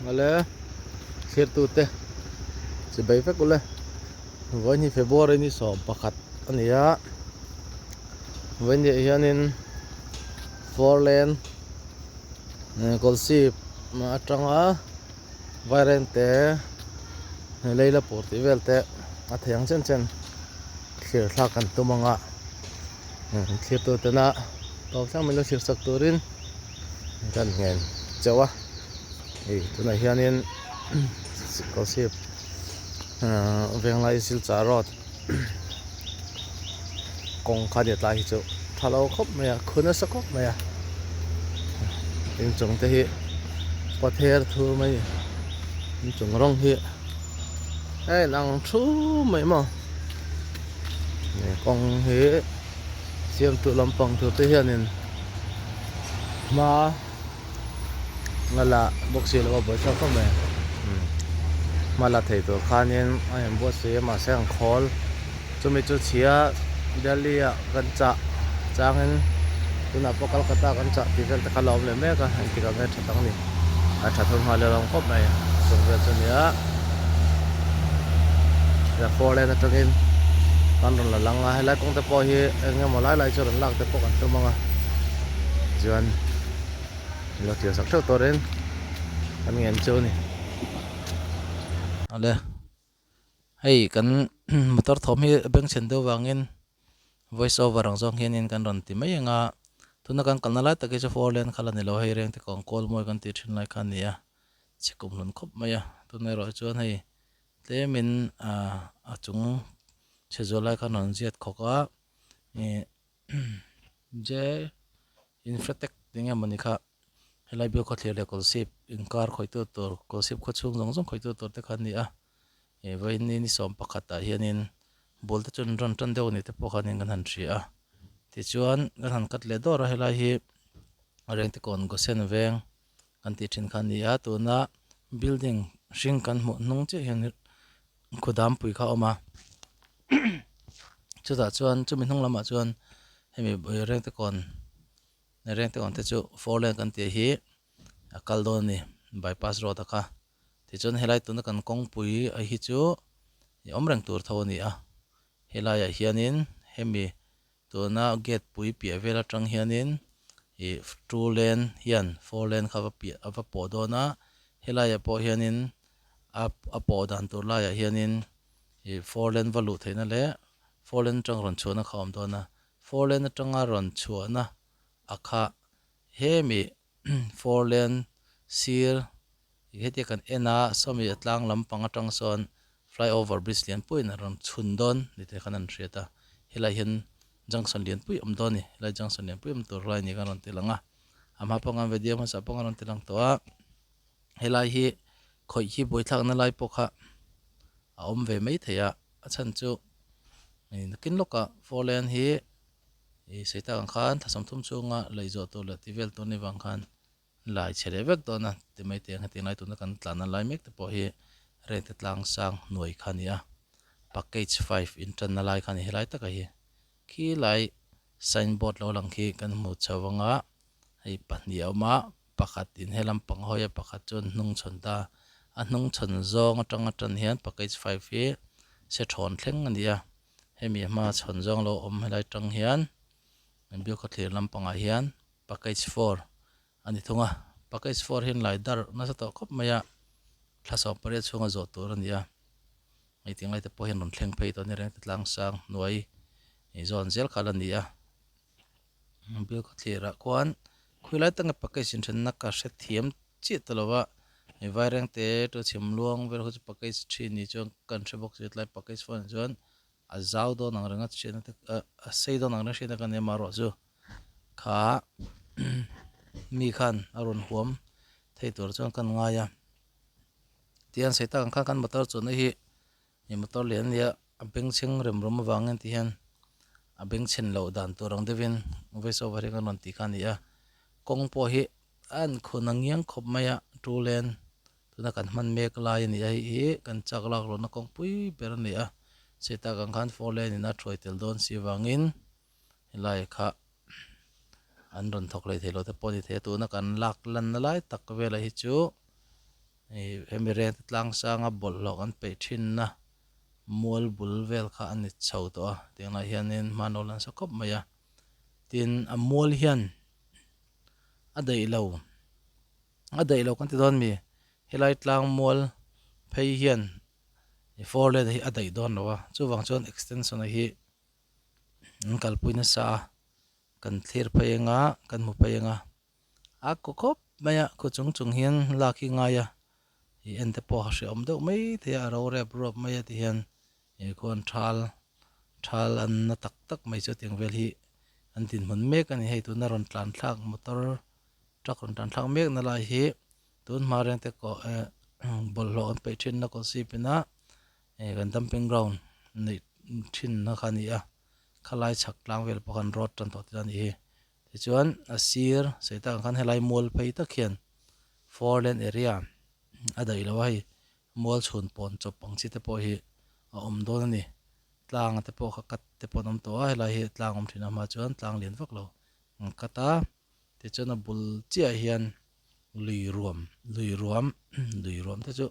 Ale thirtute chibai vek ule vawiin hi February ni 11 a ni a vawiin ah hianin four lane Kawlsip atanga Vairengte Leila pur tih vel te a thei ang chen chen thlir thlak kan tum ang a thlir tur tena tawp thleng min lo thlir sak turin kan ngen chauh a hei tunah hianin Kawlsip Venglai Silchar road kawng kha nia tlai hi chu tha lo khawp mai a khu nasa khawp mai a inchung te hi pather thur mai a ni inchung rawng hi a inang thu mai maw he kawng hi siam tu lampang tur te hianin hma nga la bawk si lo a buaithlak khawp mai hma la thei tur khanin a in buatsaih a mahse an khawl chumi chu chhia Delhi ah kan chah changin tunah pawh Kolkata kan chah tih vel te kha la awm leh mek a engtikah nge tha tak a ni a tha thur nghal hlawm khawp mai chung vel chu nia four lane atangin kan rawn la lang a helai kawng te pawh hi eng emaw lai lai chu rawn lak te pawh kan tum ang a chuan lo thlir sak theuh turin kan ngen chu a ni. Awle hei kan motor thawm hi a bengchhen deuh vangin voice over ang zawng hianin kan rawn ti mai ang a tuna kan kalna lai tak hi chu four lane kha la ni lo hei reng te kawng kawl mawi kan tih thin lai kha a ni a chhe kum hlun khawp mai a tuna erawh hi chuan hei tlemin a chung chhe zual lai khan rawn ziat khawk a ih J Infratech tih nge mawni kha helai bial khawthlir leh Kawlsip inkar khawihtu tur Kawlsip khaw chhung zawng zawng khawihtu tur te kha an ni a ih vawiin ni ni sawm pakhat ah hianin bul te chu an rawn tan deuh a ni te pawh khanin kan han hria a tichuan kan han cut leh dawr a helai hi Rengtekawn Gosen veng kan tih thin kha a ni a tuna building hring kan hmuh hnung chiah hian khudampui kha a awm a chutah chuan chumi hnung lamah chuan hemi Rengtekawn Rengtekawn te chu four lane kan tih hi a kal dawn a ni bypass road a kha tichuan helai tuna kan kawngpui a hi chu awm reng tur tho a ni a helaiah hianin hemi Tuna gate pui piah vel atang hianin ih two lane hian four lane kha va piah a va pawh dawn a helaiah pawh hianin a a pawh dan tur laiah hianin ih four lane va luh theihna leh four lane atang rawn chhuahna kha a awm dawn a four lane atanga rawn chhuahna a kha hemi four lane sir ih hetia kan en a sawmi a tlang lampang atang sawn flyover bridge lian puiin a rawn chhun dawn ni te khan an hriat a helai hian junction lian pui a awm dawn a ni helai junction lian pui awm tur lai ni khan a rawn ti lang a a hma pawh khan video hmasa pawh khan a rawn ti lang tawh a helai hi khawih hi buaithlakna lai pawh kha a awm ve mai thei a a chhan chu nakin lawkah four lane hi. Ih sawi tak ang khan thla sawmthum chhunga lei zawh tur leh ti vel tur ni vang khan lai chhe leh vek dawn a ti mai teh ang hetiang lai tuna kan tlan a lai mek te pawh hi rente tlang sang hnuai kha a ni a package five intanna lai kha a ni helai taka hi khi lai sign board lo lang khi kan hmu chho anga hei pahnih a awm a pakhat in helam pang hawi a pakhat chuan hnung chhawn ta a hnung chhawn zawng atanga tan hian package five hi se thawn thleng a ni a. Hemi hma chhawn zawng lo awm helai tang hian biak khawthlir lampangah hian package four a ni thung a package four hian lai dar nasa tawh khawp mai a thla sawm pariat chhunga zawh tur a ni a hei tih ngaite pawh hian rawn thleng phei tawh a ni reng te tlang sang hnuai zawn zel kha la ni a biak khawthlir ah khuan khawilai tak nge package inthenna ka hrethiam chiah ta lo va hei vaireng te tu chhim luang vel ho chu package thin ni chuan kan hre bawk si tlai package phone ah chuan a zau dawn ang renga hriatna te a sei dawn ang reng hriatna ka nei a marawh chu kha mi khan a rawn huam thei tur chuan kan ngai a tihian sei tak ang khan kan motor chuanna hi Hei motor lian a nia a bengchheng rem rawm avangin ti hian a bengchhen loh dan tur ang deuhin voice over hi kan rawn tih kha a ni a kawng pawh hi a en khun ang ngiang khawp mai a two lane tuna kan hman mek lai a ni a hei hi kan chak lak lohna kawngpui ber a ni a chutah kan khan four lane in a thuai tel dawn si avangin helai kha an rawn thawk leh theilo te pawh a ni thei a tuna kan lak lanna lai tak velah hi chu. Ih hemi reng te tlang sanga bawlhhlawh kan peih thinna mual bul vel kha a ni chho tawh a tiang lai hianin hmanraw la nasa khawp mai a tin a mual hian a daih lo a daih lo kan ti dawn mi helai tlang mual phei hian four lane hi a daih dawn lo a chuvang chuan extension a hi an kalpui nasa a kan thlir phei anga kan hmu phei anga. A kaw khawp mai a, khaw chung chung hian lak hi ngai a, ih en te pawh a hrehawm deuh mai thei a, a ro rep ruap mai a ti hian ih khuan thal thal an na tak tak mai chu tiang vel hi an dinhmun mek a ni hei tuna rawn tlan thlak motor truck rawn tlan thlak mek na lai hi tun hma reng te kawh eh bawlhhlawh an peih thin na kaw sip in a ih kan dumping ground neih thin na kha a ni a khalai chhak tlang vel pawh khan road tan tawh te a ni hi. Tichuan a sir sawi tak ang khan helai mual phei tak hian four lane area a daih lo a hei mual chhun pawn chawp ang chi te pawh hi a awm dawn a ni. Tlang te pawh kha cut te pawh an awm tawh a helai hi tlang awm thin a hma chuan tlang lian vak lo an cut a tichuan a bul chiah hian lui ruam lui ruam lui ruam te chu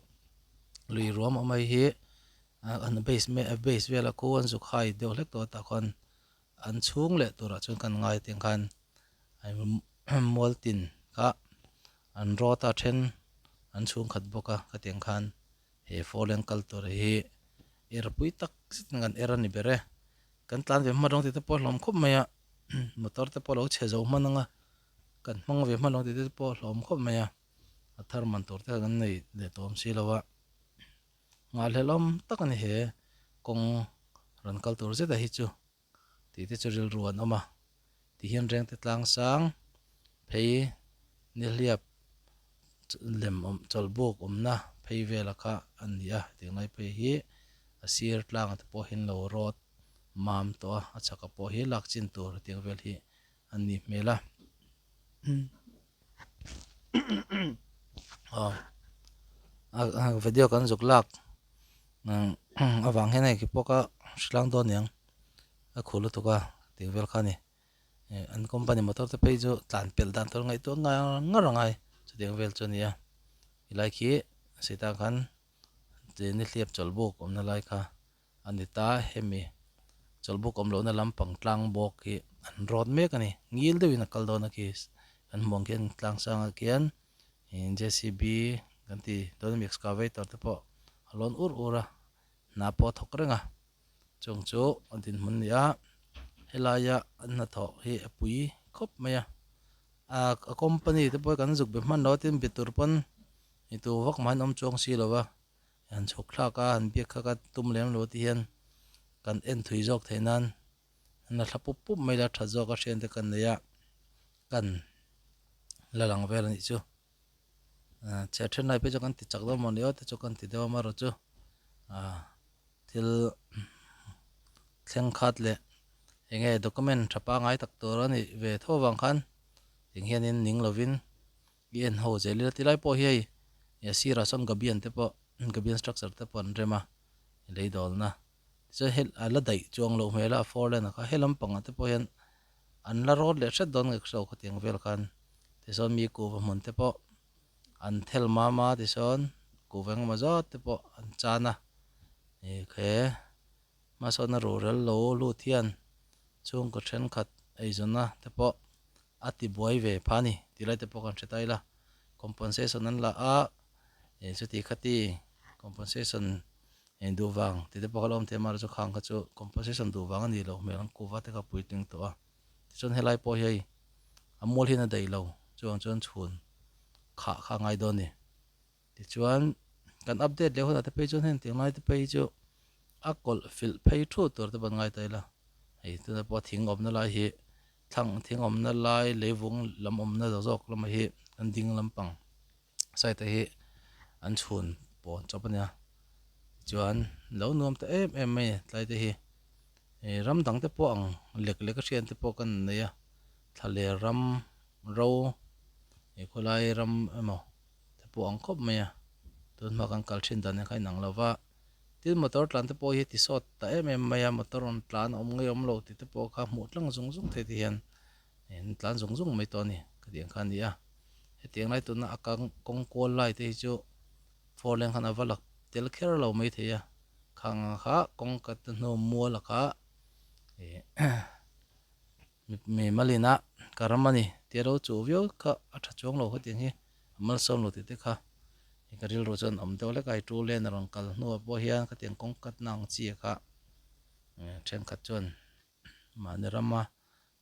lui ruam awm a hei hi an base base vel a khu an zuk hai deuh hlek tawh a tah khuan An chhung leh turah chuan kan ngai teng khan mualtin kha an rawt a then an chhung khat bawk a khatiang khan he foreign kal tur hi er pui tak zet in kan er a ni ber e. Kan tlan ve hman rawng tih te pawh a hlawm khawp mai a motor te pawh a lo chhe zo hman ang a kan hmang ve hman rawng tih te pawh a hlawm khawp mai a a thar man tur te kan nei leh tawh awm si lo a. Nghahhlelawm tak a ni he kawng rawn kal tur zeta hi chu tih te chu rilru an awm a, ti hian rengte tlang sang phei nihliap lem awm chawlhbuk awmna phei vela kha a ni a, hetiang lai phei hi a sir tlangah te pawh hian lo rawt mam tawh a, a chhakah pawh hi lak chin tur hetiang vel hi a nih hmel a. Aw video kan zuk lak avang hian hei pawh kha hrilang dawn niang a khuh lutuk a tih vel kha a ni an company motor te phei chu tlan pelh dan tur ngaihtuah ngar ngar a ngai chutiang vel chu a ni a helai khi sitah khan nihliap chawlhbuk awmna lai kha. A ni ta, hemi chawlhbuk awm lohna lampang tlang bawk hi an rawt mek a ni. Ngil deuhin a kal dawn a khi kan hmuh ang khian tlang sangah khian JCB kan ti dawn ami excavator te pawh a lawn ur ur a, hna pawh a thawk reng a. Chung chu a dinhmun a ni a, helaia an hnathawh hi a pui khawp mai a. A company te pawh hi kan zuk be hman lo a tin be tur pawn mi tu vak mah an awm chuang si lo va. Han chhuk thlak a, han biak kha ka tum lem lo ti hian kan en thui zawk theih nan an la thla pup pup mai la tha zawk a hrian te kan nei a, kan la lang vel a nih chu. Chhiar then lai phei chu kan ti chak dawn mawni aw te chu kan ti deuh a amaherawh chu thil thleng khat leh eng nge document tha pangai tak tur a nih ve tho avang khan tiang hianin ning lovin I en ho zel ila tilai pawh hi hei a sirah sawn gabian te pawh gabian structure te pawh an rem a lei dawlna tichuan hel a la daih chuang loh hmel a a four lane ah kha he lampangah te pawh hian an la rawt leh hret dawn nge ka hre khawtiang vel khan tisawn mi kuhva hmun te pawh an thel mam a tisawn kuhva engemaw zat te pawh an chan a ih he hmasawnna ruhrel lo lut hian chhungkaw thenkhat eizawnna te pawh a ti buai ve pha a ni tih lai te pawh kan hre ta ila compensation an la a ih chuti khati compensation ih duh vang tih te pawh kha la awm thei a amaherawhchu khang kha chu compensation duh vang a ni loh hmel ang kuva te kha puitling tawh a tichuan helai pawh hi hei a mual hian a daih lo chuvang chuan chhun khah kha a ngai dawn a ni. Tichuan, kan update leh hunah te phei chuan heng tiang lai te phei hi chu a kawlh filh phei thu tur te pawh an ngai ta ila. Hei tunah pawh thing awmna lai hi thlang thing awmna lai leivung lam awmna zawk zawk lamah hi an ding lampang side ah hi an chhun pawn chawp a nia. Tichuan, lo nuam ta em em mai a tlai te hi. Ih ram dang te pawh ang lek lek a hriat te pawh kan nei a, thlaler ram ro ih khawlai ram emaw. te pawh ang khawp mai a, tun hma kan kal thin dan hi kha inang lo va, tin motor tlan te pawh hi ti sawt ta em em mai a, motor rawn tlan a awm ngei awm lo tih te pawh kha hmuh tlang zung zung thei te hian an tlan zung zung mai tawh a ni ka tih ang kha a ni a, hetiang lai tuna a kang kawng kual lai te hi chu. Four lane khan a va la tel kher lo maithei a, khang ang kha kawng ka te hnu mual a kha ih mi malin a ka ram a ni tia ro chuh viau kha a tha chuang lo khatiang hi a malsawm lo tih te kha ka rilru chuan awm deuh hlek a, two lane a rawn kal hnuah pawh hian khatiang kawng cut na ang chi a kha thenkhat chuan mahni rama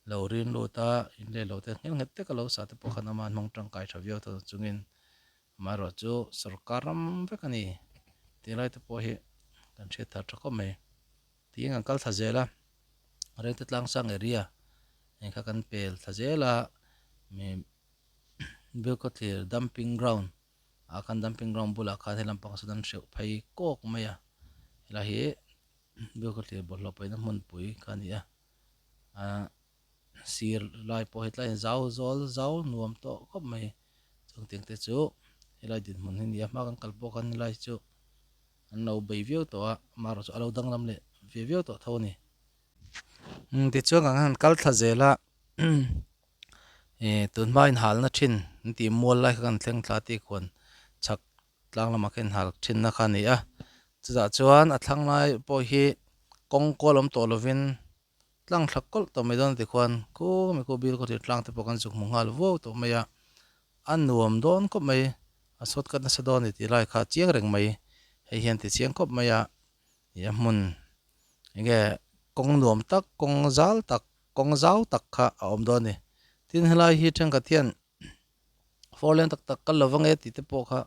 lo rin lut a in leh lo te nghet nghet tek a lo sa te pawh khan ama hnawng tangkai tha viau tawh chungin amaherawhchu sorkar ram vek a ni tih lai te pawh hi kan hriat thar tha khawp mai tiin kan kal thla zel a Rengte tlang sang area eng kha kan pel thla zel a Bilkhawthlir dumping ground ah khan dumping ground bulah khan helam pangah sawn an hreuh phei kawk mai a helai hi Bilkhawthlir bawlhhlawh paihna hmunpui kha a ni a ahh sir lai pawh hi tlaiin zau zawl zau nuam tawh khawp mai chung tiang te chu helai dinhmun hi a ni a hma kan kal pawh khan helai chu an lo bei viau tawh a amaherawhchu a lo danglam leh ve viau tawh tho a ni. Tichuan kan han kal thla zel a ih tun hma inhalna thin an tih mual lai kha kan thleng thla tih khuan chhak tlang lamah khan inhal thinna kha a ni a chutah chuan a thlang lai pawh hi kawng kual awm tawh lovin tlang thla kawlh tawh mai dawn a ti khuan khumi khu bil khawthlir tlang te pawh kan zuk hmu nghal vuau tawh mai a a nuam dawn khawp mai a sawt kat nasa dawn a ni tih lai kha a chiang reng mai hei hian ti chiang khawp mai a ih a hmun enge kawng nuam tak kawng zal tak kawng zau tak kha a awm dawn a ni tin helai hi thenkhat hian four lane tak tak kal lo vang e tih te pawh kha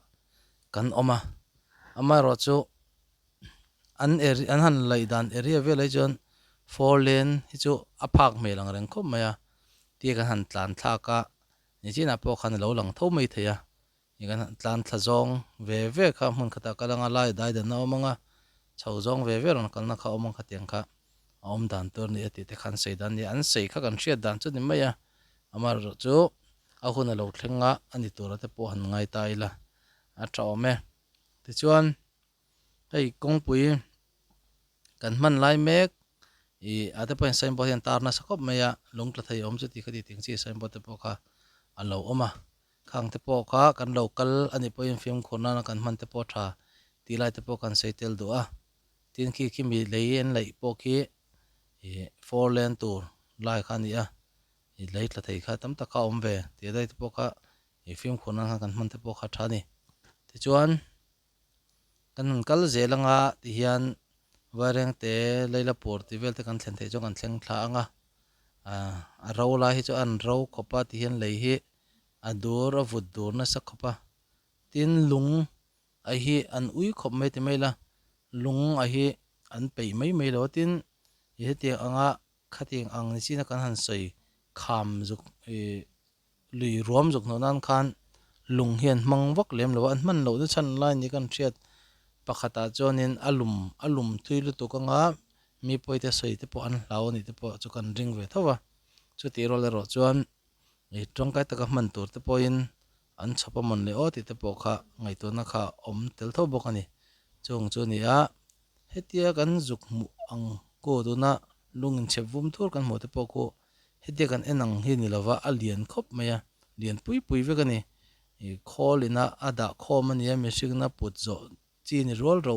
kan awm a amaherawhchu an area an han laih dan area velah hi chuan four lane hi chu a phak hmel ang reng khawp mai a tia kan han tlan thlak a nichinah pawh khan a lo lang tho mai thei a. Ih kan han tlan thla zawng ve ve kha hmun khatah kal anga lai daidan a awm anga chho zawng ve ve rawn kalna kha a awm ang khatiang kha a awm dan tur a ni a tih te khan sawi dan a ni a, an sawi kha kan hriat dan chu ni mai a, amaherawh chu a hun a lo thleng a a ni tura te pawh han ngai ta ila a tha awm e. Tichuan hei kawngpui kan hman lai mek ih ah te pawhin signboard hian tar nasa khawp mai a lung tla thei a awm chu tih kha tih tih ang chi signboard te pawh kha a lo awm a. Khang te pawh kha kan lo kal a nih pawhin fimkhur nana kan hman te pawh tha tih lai te pawh kan sawi tel duh a. Tin khi khi mi lei an laih pawh khi ih four lane tur lai kha a ni a, ih lei tla thei kha tam tak kha a awm ve tih lai te pawh kha ih fimkhur nan khan kan hman te pawh kha tha a ni. Tichuan kan han kal zel anga ti hian Vairengte Leilapur tih vel te kan thlen theih chuan kan thleng thla anga, ah a ro lai hi chu a an ro khawp a ti hian lei hi A dur a vut dur nasa khawp a, tin lung a hi an ui khawp mai ti mai la, lung a hi an peih mai mai lo a, tin i hetiang anga khatiang ang ni china kan han sawi kham zuk ih lui ruam zuk hnawh nan khan lung hi an hmang vak lem lo a, an hman loh na chhan lai ni kan hriat pakhatah chuanin a lum a lum thui lutuk anga mi pawite sawi te pawh an hlau a nih te pawh chu kan ring ve tho va, chutih rual erawh chuan Ih tawngkai taka hman tur te pawhin an chhawp a mawn leh aw tih te pawh kha ngaihtuahna kha a awm tel tho bawk a ni. Chung chu a ni a, hetia kan zuk hmuh ang ku tuna lung inchhep vum thur kan hmuh te pawh khu hetia kan en ang hi ni lova a lian khawp mai a, lian pui pui vek a ni. Ih khawl ina a dah khawm a ni a, mihringna put zawh chi ni rual ro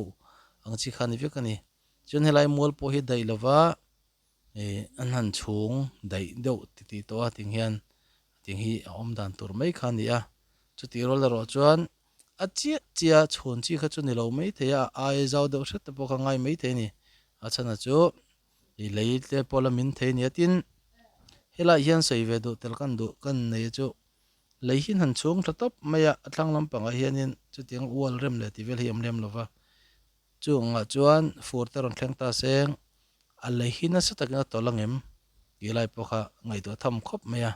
ang chi kha a ni vek a ni. Chuan helai mual pawh hi daih lova Ih an han chhung daih deuh ti tih tawh a ting hian ting hi a awm dan tur mai kha a ni a, chutih rual erawh chuan a chiah chiah chhun chi kha chu ni lo mai thei a, a aia zau deuh hret te pawh kha ngai mai thei a ni, a chhan a chu ih lei te pawh la min thei a ni a, tin helaiah hian sawi ve duh tel kan duh kan nei chu lei hi an han chhung tha tawp mai a, a thlang lampangah hianin chutiang ual rem leh tih vel hi a awm lem lo va. Chungah chuan fur te rawn thleng ta seng, a lei hi nasa takin a tawlh angem tih lai pawh kha ngaihtuah tham khawp mai a.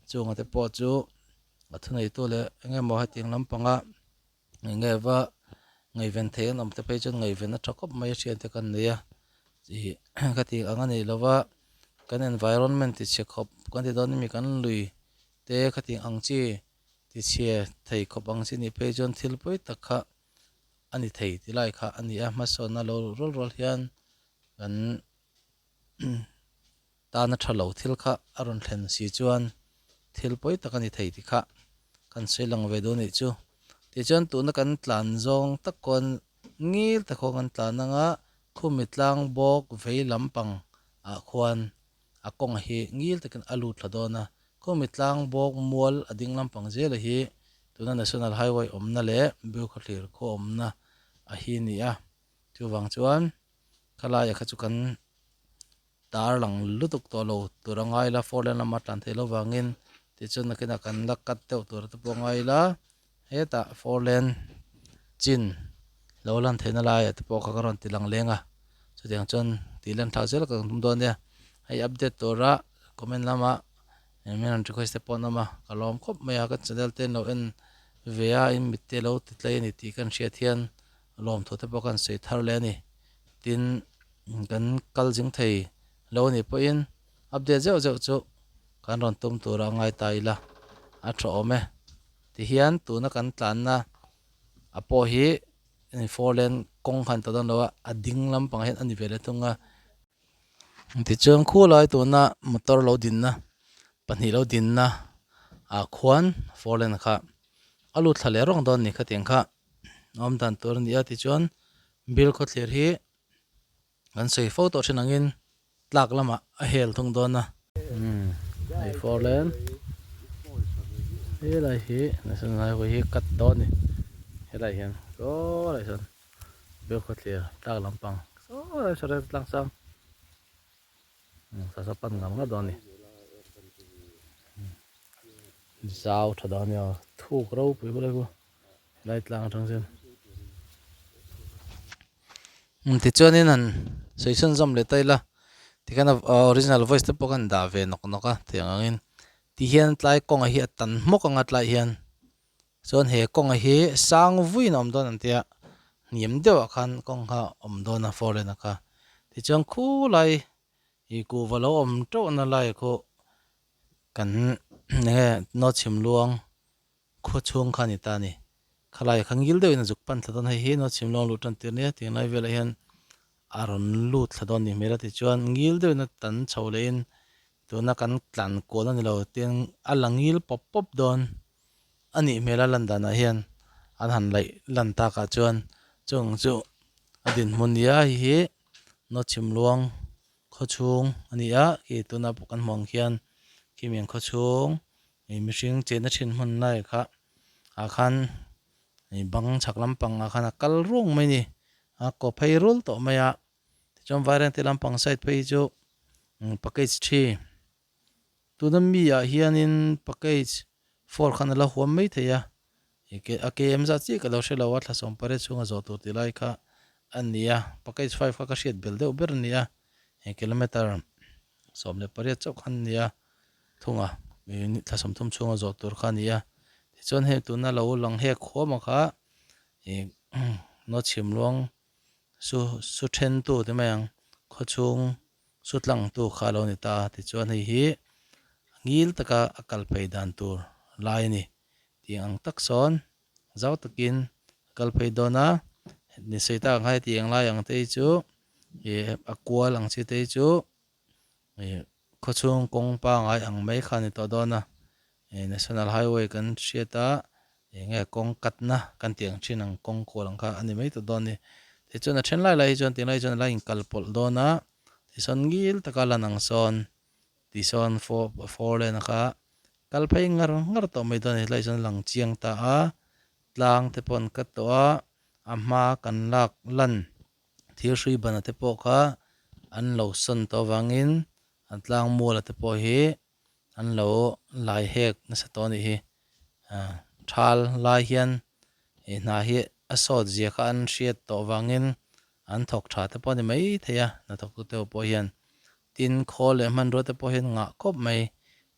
Chunga te pawh chu a thuneitu leh eng emaw hetiang lampanga eng nge va ngaihven thei an awm te phei chuan ngaihven a tha khawp mai a hriat te kan nei a. Ih khatiang ang a nih lova kan environment ti chhe khawp kan ti dawn emi kan lui te khatiang ang chi ti chhe thei khawp ang chi nih phei chuan thil pawi tak kha a ni thei ti lai kha a ni a, hmasawnna lo rual rual hian kan tana tha lo thil kha a rawn thlen si chuan thil pawi tak a ni thei ti kha kan sawi lang ve dawn anih chu. Tichuan tuna kan tlan zawng tak khawn ngil tak khaw kan tlan anga khumi tlang bawk vei lampang ah khuan a kawng hi ngil takin a lut thla dawn a. Khumi tlang bawk mual a ding lampang zela hi tuna National Highway awmna leh Bilkhawthlir khaw awmna a hi ni a. Chuvang chuan khalai ah kha chu kan tar lang lutuk tawh lo tur a ngai la four lane lama tlan theih loh vangin tichuan nakinah kan la cut deuh tur te pawh a ngai la hetah four lane chin lo lan theihna laiah te pawh kha ka rawn ti lang leng a chutiang chuan tih lan thlak zel ka tum dawn nia hei update tura comment lama min rawn request te pawh an awm a ka lawm khawp mai a ka channel te an lo en ve a in mit te lo ti tlai a ni tih kan hriat hian lawmthu te pawh kan sawi thar leh a ni tin kan kal zing thei lo a nih pawhin update zeuh zeuh chu kan rawn tum tur a ngai ta ila a tha awm e tihian tuna kan tlanna a pawh hi four lane kawng khan ta dawn lo a a ding lampang hian a ni ve leh thung a tichuan khulai tuna motor lo dinna pahnih lo dinna ah khuan four lane kha a lut thla leh rawng dawn a ni khatiang kha. Awm dan tur a ni a tichuan bill khawthlir hi kan sawi fo tawh thin angin tlak lamah a hel thung dawn a. Umm hei four lane helai hi national highway hi cut dawn a ni helai hian saw lai sawn bill khawthlir tlak lampang saw lai saw tlang sang sa saw pan ngam ngam dawn a ni zau tha dawn a nia thuk ropui bawk a. Helai tlang atang chuan umm tichuanin han sawi chhunzawm leh ta ila tikhian a original voice te pawh khan dah ve nawk nawk a tiang angin tihian tlai kawnga hi a tan hmawk anga tlai hian chuan he kawnga hi sang vuiin a awm dawn an tia hniam deuhah khan kawng kha a awm dawn a four lane ah kha tichuan khulai ih kuhva lo awm teuhna lai khu kan enge nawchhim luang. Khua chhung kha a ni ta a ni. Khalai kha ngil deuhin a zuk pan thla dawn hei hi no chhim lawng luh tan tir nia tih lai velah hian a rawn lut thla dawn ni hmel a tichuan ngil deuhin a tan chho lehin tuna kan tlan kual a ni lo tin a la ngil pawp pawp dawn a nih hmel a lan danah hian an han laih lan takah chuan chung chu a dinhmun nia hei hi no chhim luang khaw chhung a ni a khi tuna pawh kan hmuh ang khian khi miang khaw chhung Ih mihring chenna thin hmun lai kha ah khan ih bang chhak lampang ah khan a kal rung mai a ni a kaw phei rul tawh mai a tichuan vairengte lampang side phei hi chu package thi tuna mi ah hianin package four khan a la huam mai thei a a km zat chiah ka lo hre lo a thla sawmpariat chhunga zawh tur tih lai kha a ni a package five kha ka hriat bel deuh ber a ni a kilometer 18 chauh khan a ni a. thung a ih thla 30 chhunga zawh tur kha a ni a tichuan hei tuna lo lang hek huam a kha ih naw chhim luang su su then tu ti mai ang khaw chhung su tlang tu kha a lo ni ta a tichuan hei hi ngil taka a kal phei dan tur lai a ni tih ang tak sawn zau takin a kal phei dawn a ni sawi tak ang kha heti ang lai ang te hi chu ih a kual ang chi te hi chu. Ih khawchhung kawng pangai ang mai kha a ni tawh dawn a ih national highway kan hriat a eng nge kawng katna kan tih ang thin ang kawng kual ang kha a ni mai tawh dawn a ni tichuan a then lai lai hi chuan tunlai chuan a la inkal pawlh dawn a tisawn ngil taka lan ang sawn tisawn four four lane kha kal phei ngar ngar tawh mai dawn a ni helai chuan a lang chiang ta a tlang te pawh an cut tawh a a hma kan lak lan. Thil hrui bana te pawh kha an lo sawn tawh avangin an tlang muala te pawh hi an lo lai hek nasa tawh a nih hi. Thal lai hian ih hna hi a sawt zia kha an hriat tawh avangin an thawk tha te pawh a ni mai thei a, hnathawk tu te pawh hian. Tin, khawl leh hmanrua te pawh hian ngah khawp mai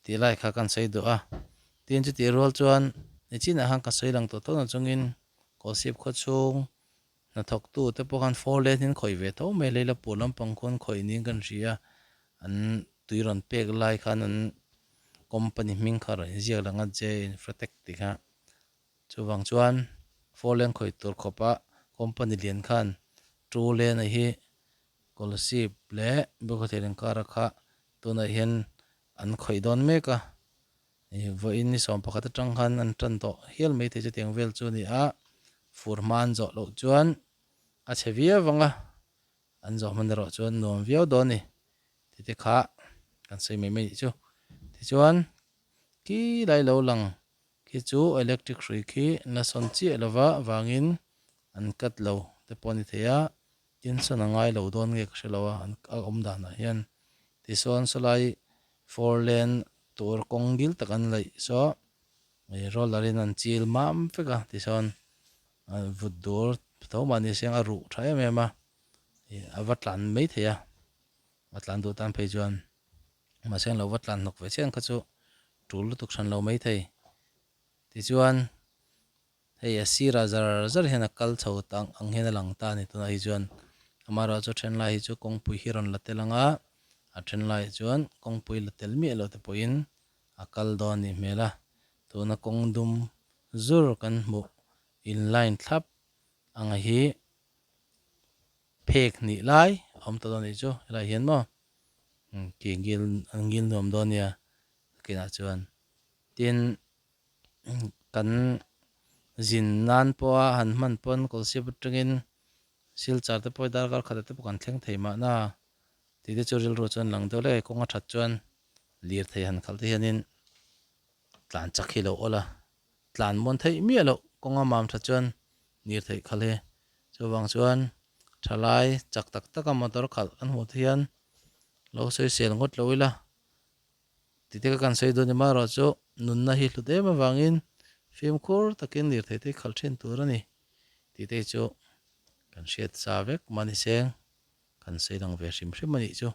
tih lai kha kan sawi duh a. Tin, chutih rual chuan nichinah khan ka sawi lang tawh tawh na chungin Kawlsip khawchhung Hnathawktu te pawh khan four lane in khawih ve tho mai leila pur lampang khuan khawih niin kan hria a, an tui rawn pek lai khan an company hming kha rawn inziak lang a J Infratech tih kha. Chuvang chuan four lane khawih tur khawpa company lian khan two lane a hi Kolasib leh Bawkhathel inkara kha tunah hian an khawih dawn mek a. Ih vawiin ni 11 atang khan an tan tawh hial mai thei chutiang vel chu a ni a, fur hma an zawh loh chuan a chhe viau vang a, an zawh hman erawh chuan nuam viau dawn a ni tih te kha kan sawi mai mai nih chu. Tichuan khi lai lo lang khi chu electric hrui khi la sawn chiah lova vangin an cut lo te pawh a ni thei a, Tin sawn a ngai lo dawn nge ka hre lo a, an a awm danah hian. Tichuan sawlai four lane tur kawng ngil tak an laih saw ih roller in an chil mam vek a, tichuan vut dur tho mahni siang a ruh tha em em a, ih a va tlan mai thei a, a tlan duh tan phei chuan mahse an lo va tlan hnawk ve chian kha chu tul lutuk hran lo mai thei. Tichuan. Hei a sirah zar zar hian a kal chho ta ang hian a lang ta a ni tunah hi chuan amaherawhchu a then lai hi chu kawngpui hi rawn la tel ang a, a then laiah chuan kawngpui la tel miah lo te pawhin a kal dawn a nih hmel a, tuna kawng dum zur kan hmuh in line thlap ang hi phek hnih lai a awm ta dawn a nih chu helaiah hian maw ki ngil an ngil nuam dawn nia kinah chuan tin. Kan zin nan pawha han hman pawn Kawlsip atangin Silchar te pawh darkar khatah te pawh kan thleng thei mahna tih te chu rilru chuan lang deuh hlek a, kawng a that chuan lirthei han khalh te hianin tlan chak hi lo awl a, tlan muan theih miah loh kawng a mam that chuan lirthei khalh hi chuvang chuan thalai chak tak taka motor khalh kan hmuh te hian lo sawisel ngawt lo ila. Tite ka kan sawi dawn emaw erawh chu nunna hi hlut em avangin fimkhur takin lirthei te hi khalh thin tur a ni tih te hi chu kan hriat sa vek mahni seng kan sawi lang ve hrim hrim a nih chu.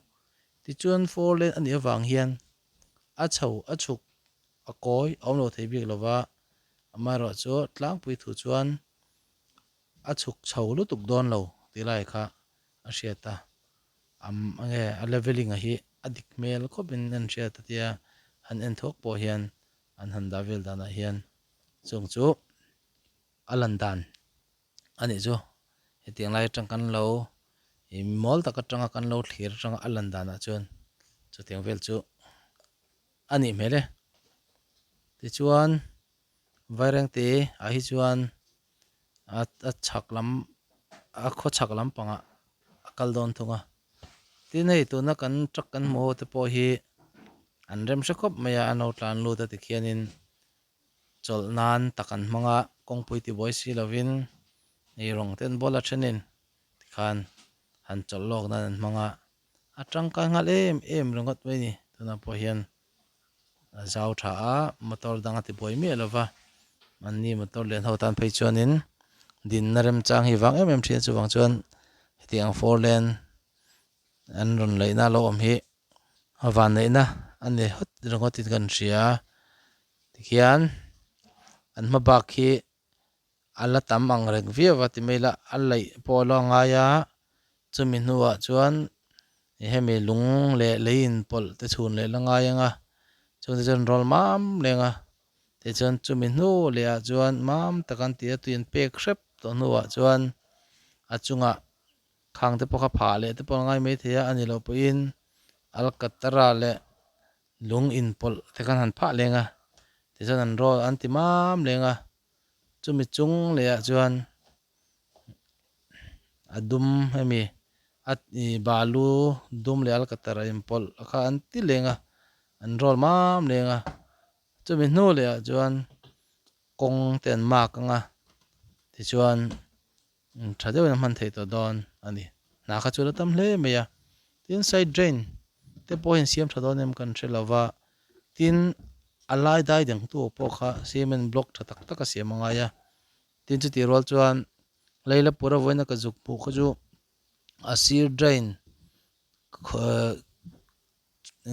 Tichuan four lane a nih avang hian a chho a chhuk a kawi a awm lo thei bik lova amaherawh chu tlangpui thu chuan a chhuk chho lutuk dawn lo tih lai kha a hriat a. Am nge a leveling a hi a dik hmel khawp in an hriat a tia han en thuak pawh hian an han dah vel danah hian chung chu a lan dan a nih chu hetiang lai atang kan lo ih mawl tak atanga kan lo thlir atanga a lan danah chuan chutiang vel chu a nih hmel e tichuan Vairengte ah hi chuan a chhak lam a khaw chhak lampangah a kal dawn thung a tin hei tuna kan truck kan hmuh ho te pawh hi an rem hre khawp mai a an lo tlan lut a tikhianin chawlh nan tak an hmang a kawngpui tibuai si lovin eirawng te an bawl a thenin tikhan han chawlh lawk nan an hmang a a tangkai nghal em em ringawt mai a ni tunah pawh hian. A zau tha a motor dang a ti buai miah lo va mahni motor lian ho tan phei chuanin dinna remchang hi vang em em thin a chuvang chuan hetiang four lane an rawn laihna lo awm hi a vanneihna a ni hawt ringawt in kan hria tikhian an hma bak hi a la tam ang reng viau a ti mai la, a laih pawh a la ngai a, chumi hnuah chuan hemi lung leh lei inpawlh te chhun leh la ngai ang a, chungte chuan rawl mam leng a, tichuan chumi hnu leh ah chuan mam tak an ti a, tui an pek hrep tawh hnuah chuan a chungah khang te pawh kha phah leh te pawh a ngai maithei a, a ni loh pawhin alkatara leh lung inpawlh te khan han phah leng a, tichuan an rawl an ti mam leng a. Chumi chung leh ah chuan a dum hemi a ih balu dum leh alkatar a inpawlh kha an ti leng a an roll mam leng a chumi hnu leh ah chuan kawng te an mark ang a tichuan tha deuhin a hman theih tawh dawn a ni hna kha chu la tam hle mai a tin side drain te pawh hian siam tha dawn em kan hre lo va tin a lai dai dang tu pawh kha cement block tha tak tak a siam a ngai a tin chutih rual chuan Leilapur a vawiin a ka zuk hmuh kha chu a sir drain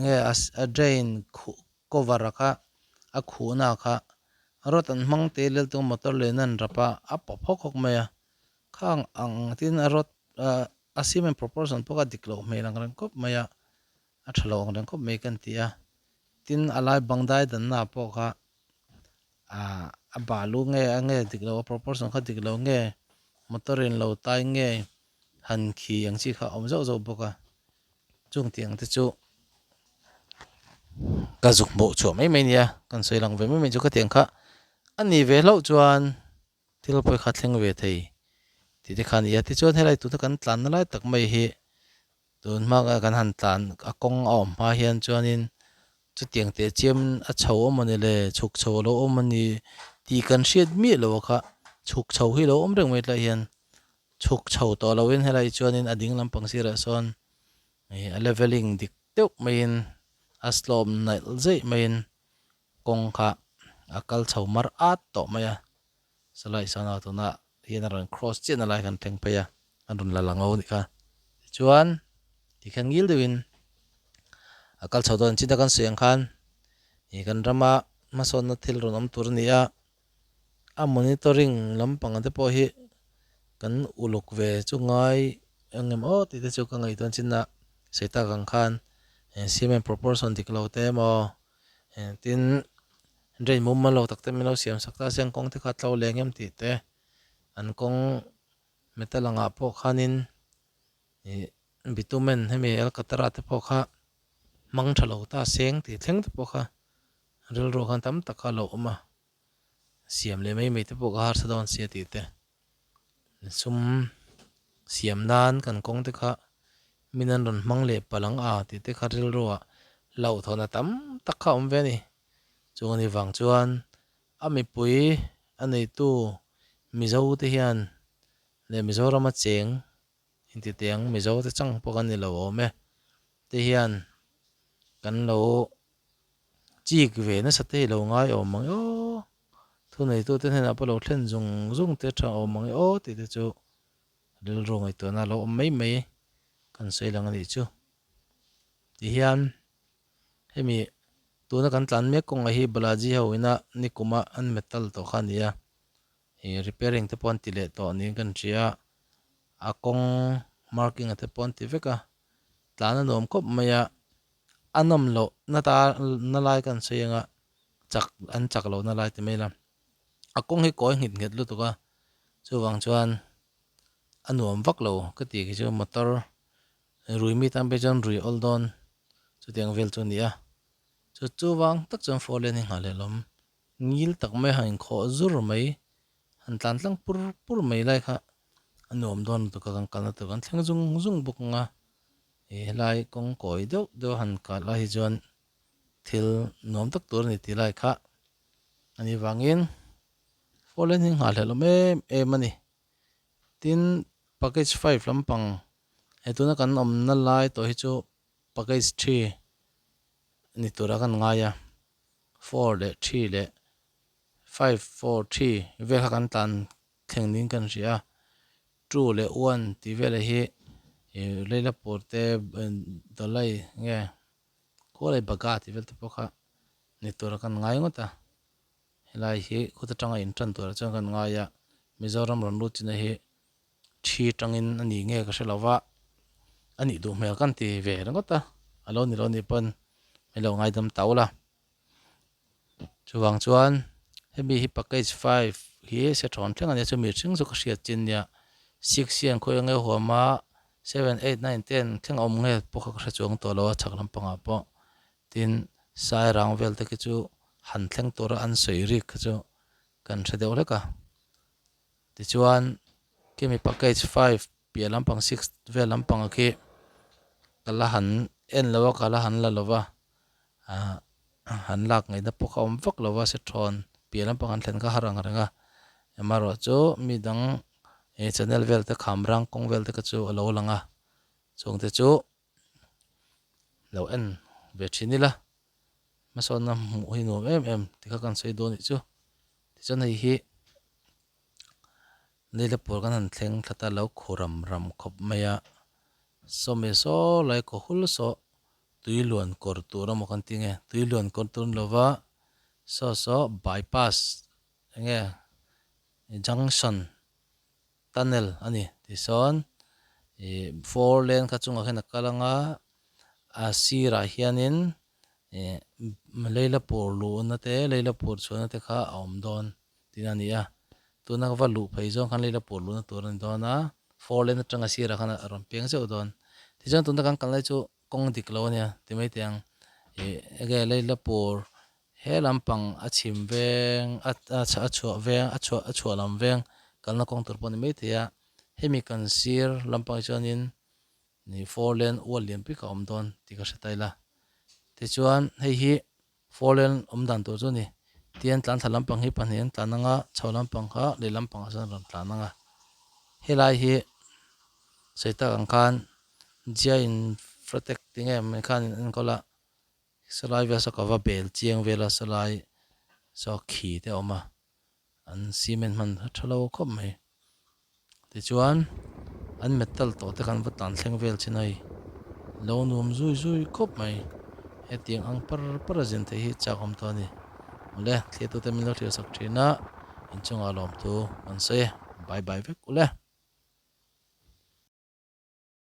nge a drain khuh cover a kha a khuhna kha rod an hmang te lel tung motor len an rap a a pawp hawk hawk mai a khang ang tin a rod ah a cement proportion pawh kha dik loh hmel ang reng khawp mai a a tha lo ang reng khawp mai kan ti a tin a lai bang dai danna pawh kha ah a balu nge a nge dik lo a proportion kha dik lo nge motor in lo tai nge han khi ang chi kha a awm zauh zauh bawk a. Chung tiang te chu Ka zuk hmuh chhuah mai mai nia, kan sawi lang ve mai mai chu khatiang kha a nih ve hlauh chuan thil pawi kha thleng ve thei tih te kha a ni a. Tichuan helai tuna kan tlanna lai tak mai hi tun hma kan han tlan a kawng a awm hma hian chuanin chutiang teh chiam a chho awm a ni le, chhuk chho a lo awm a ni tih kan hriat miah lo a kha, chhuk chho hi a lo awm reng mai tlai hian chhuk chho tawh loin helai chuanin a ding lampang sirah sawn ih a leveling dik deuh maiin a slope naih zeih maiin kawng kha a kal chho mar at tawh mai a, salai sawn a tuna hian a rawn cross chiah na lai khan thleng phei a, a rawn la lang ho anih kha tichuan tikhian ngil deuhin a kal chho dawn chin a kan sawi ang khan ih kan rama hmasawnna thil rawn awm tur a ni a. A monitoring lampang te pawh hi kan uluk ve chu ngai engem aw tih te chu ka ngaihtuah chin a sawi tak ang khan cement proportion dik lo te emaw tin drain mumal lo tak te min lo siam sak ta se an kawng te kha a tlo leh ang em tih te an kawng metal angah pawh khanin ih bitumen hemi alcatara te pawh kha hmang tha lo ta seng tih thleng te pawh kha. Rilru khan tam tak kha a lo awm a, siam leh mai mai te pawh ka harsa dawn sia tih te, sum siam nan kan kawng te kha min an rawn hmang leh palh ang a tih te kha rilruah hlauhthawn a tam tak kha a awm ve a ni. Chung a nih vang chuan a mipui a neitu Mizo te hian leh Mizorama cheng Intitiang Mizo te chang pawh kan ni lo awm e te hian kan lo chik ve nasa te hi lo ngai awm ang e aw, thuneitute hnenah pawh lo thlen zung zung te tha awm ang e aw tih te chu rilru ngaihtuahna a lo awm mai mai kan sawi lang a nih chu. Tihian hemi tuna kan tlan mek kawngah hi Balaji ho ina nikuma an metal tawh kha a ni a. Ih repairing te pawh an ti leh tawh niin kan hria a, a kawng marking a te pawh an ti vek a, tlan a nuam khawp mai a, a nawm loh na ta na lai kan sawi ang a, chak an chak loh na lai ti mai ila, a kawng hi kawi nghet nghet lutuk a, chuvang chuan a nuam vak lo ka tih khi chu motor rui mi tan phei chuan rui awl dawn chutiang vel chu a ni a, chu chuvang tak chuan four lane hi nghah leh lawm. Ngil tak mai han inkhawh zur mai, han tlan tlang pur pur mai lai kha a nuam dawn lutuk a, kan kalna tur kan thleng zung zung bawk ang a, ih helai kawng kawi deuh deuh han kal lai hi chuan thil nuam tak tur a ni tih lai kha a nih vangin four lane hi nghahhlelh awm em em a ni. Tin, package five lampang he tuna kan awmna lai tawh hi chu package three ni tura kan ngai a. 4 leh 3 leh 5, 4, 3 vel kha kan tlan thleng niin kan hria a, 2 leh 1 tih velah hi ih Leilapur te Dawlai nge Khualai Baga tih vel te pawh kha ni tura kan ngai ngawt a, helai hi khuta tanga in tan turah chuan kan ngai a, Mizoram rawn lut china hi thi tangin a ni nge ka hre lo va, a nih duh hmel kan ti ve ringawt a, a lo ni lo nih pawn min lo ngaidam tau la. Chuvang chuan hemi hi package five hi se thawn thleng a nia, chumi hring chu ka hriat chin nia, six hian khawi enge huam a, seven, eight, nine, ten thleng a awm nge pawh kha ka hre chuang tawh lo a chhak lampangah pawh. Tin, sairang vel te khi chu han thleng tura an sawi rik kha chu kan hre deuh hlek a. Tichuan khimi package five piah lampang six vel lampang ah khi ka la han en lo a ka la han la lo va ah han lak ngaihna pawh kha awm vak lo va sethawn piah lampang an thlen kha har ang reng a amaherawh chu mi dang ih channel vel te kham rang kawng vel te kha chu a lo lang a chung te chu lo en ve thin ila hmasawnna hmuh hi nuam em em ti kha kan sawi dawn nih chu tichuan hei hi Leilapur kan han thleng thla ta lo khu ram ram khawp mai a sawmi saw lai khaw hul saw tui luan kawr tur emaw kan ti nge tui luan kawr tur ni lova saw saw bypass enge junction tunnel a ni tisawn ih four lane kha chungah khian a kal anga a sirah hianin ih Leilapur luhna te Leilapur chhuahna te kha a awm dawn tihna a ni a tuna ka va luh phei zawng khan Leilapur luhna tur a ni dawn a four lane atanga sirah khan a rawn peng zeuh dawn tichuan tuna kan kal lai chu kawng dik lo a nia ti mai teh ang. Ih enge Leilapur he lampang a chhim veng a a chhuah veng a chhuah a chhuah lam veng kalna kawng tur pawh a ni maithei a hemi kan sir lampang ah chuanin ih four lane ual lian pik a awm dawn tih ka hre ta ila tichuan hei hi four lane awm dan tur chu a ni tian tlan thla lampang hi pahnih an tlan anga chho lampang kha leh lampang ah chuan a rawn tlan anga helai hi sawi tak ang khan Jia Infratech tih nge mai khan in enkawl a sawlai vel saw ka va bel chiang vel a sawlai saw khi te a awm a an cement hman a tha lo khawp mai tichuan an metal tawh te khan va tlan thleng vel chin a hei lo nuam zui zui khawp mai hetiang ang par par a zin theih hi chak awm tawh a ni awle thliatute min lo hrilh sak thin a inchungah lawmthu kan sawi e bye bye vek ule.